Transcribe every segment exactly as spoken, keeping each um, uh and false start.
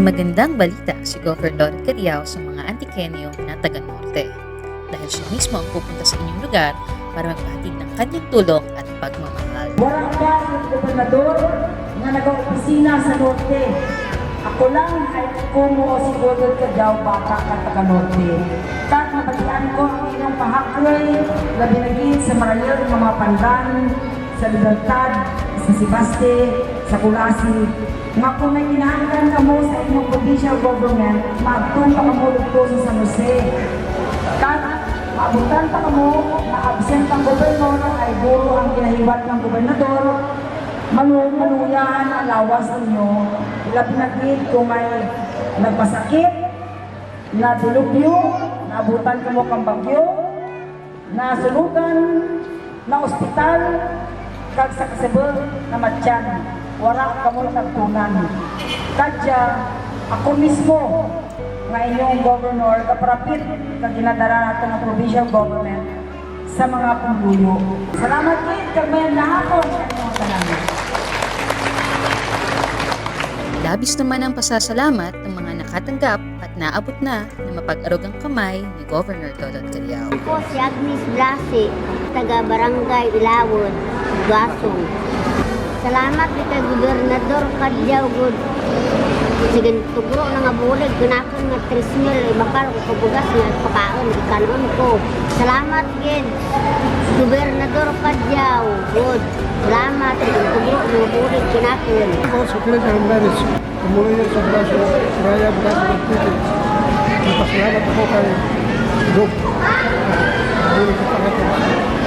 Magandang balita si Governor Cadiao sa mga Antiqueño na taga Norte, dahil siya mismo ang pupunta sa inyong lugar para magpahatid ng kanyang tulong at pagmamahal. Wara pa si Gobernador nga nagaopisina sa Norte. Ako lang hay kumo si Gobernador Cadiao, bata kang taga Norte. Kag nabatian ko ang inyong pahakroy, labi na gid sa marayul nga mga pandan, sa Libertad, sa Sebaste, sa Culasi, nga kon may kinahanglan kamo sa inyong provincial government, maagto pa kamo didto sa San Jose. Kag maabutan pa kamo nga absent ang gobernador, hay duro ang ginahiwat kang gobernador, malu-, maluyahan ang lawas ninyo, labi na gid kon may nagpasakit, nadilubyo, naabutan kamo kang bagyo, nasunugan, naospital, kag sa kasubra namatyan, wara kamo nagtunan. Kadya, ako mismo nga inyong governor, gaparapit kag ginadara nato nga provincial government sa mga pumuluyo. Salamat gid, kag mayad nga hapon kaninyo tanan. Labis naman ang pasasalamat ng mga nakatanggap at naabot na ng mapag-arugang kamay ni Governor Dodod Cadiao. Ako si Agnes Blasi, taga Barangay Ilawod, Gasong. Salamat gid kay Gobernador Cadiao gud. Sige, tugro na nga bulig kanakun nga tres mil, ibakal ko kang bugas nga pakaun, ikan-un ko. Salamat gid, Gobernador Cadiao gud. Salamat, tugro nga bulig kanakun. Ako si Fred Alvarez. Pumuluyo sa Braso, Raya, Braso, Antique. Nagpasalamat ako kay Gov. Pumuluyo ko pa ako.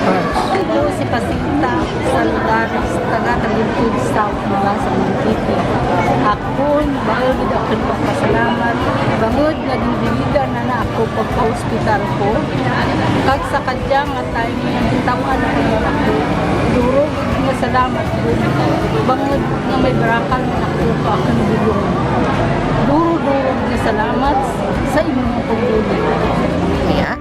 Ah. Ako si Jacinta Salgares, taga Tagumpig South, Braso, Antique. Ako, bahul gid ako nagpasalamat. Bangud nga ginbigyan na na ako pagpa-hospital ko. Kag sa kadya nga time nga gintaw-an ako, duro gid nga salamat gid. Bangud nga may barakal man ako pa akun dulong. Duro-duro nga salamat sa inyong pagbulig. Kaya,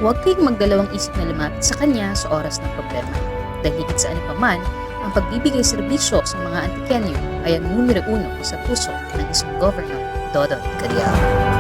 huwag kayong magdalawang isip na lumapit sa kanya sa oras ng problema. Dahil higit sa ano pa man, ang pagbibigay serbisyo sa mga Antiqueño ay ang numero uno sa puso ng isang Governor Dodod Cadiao.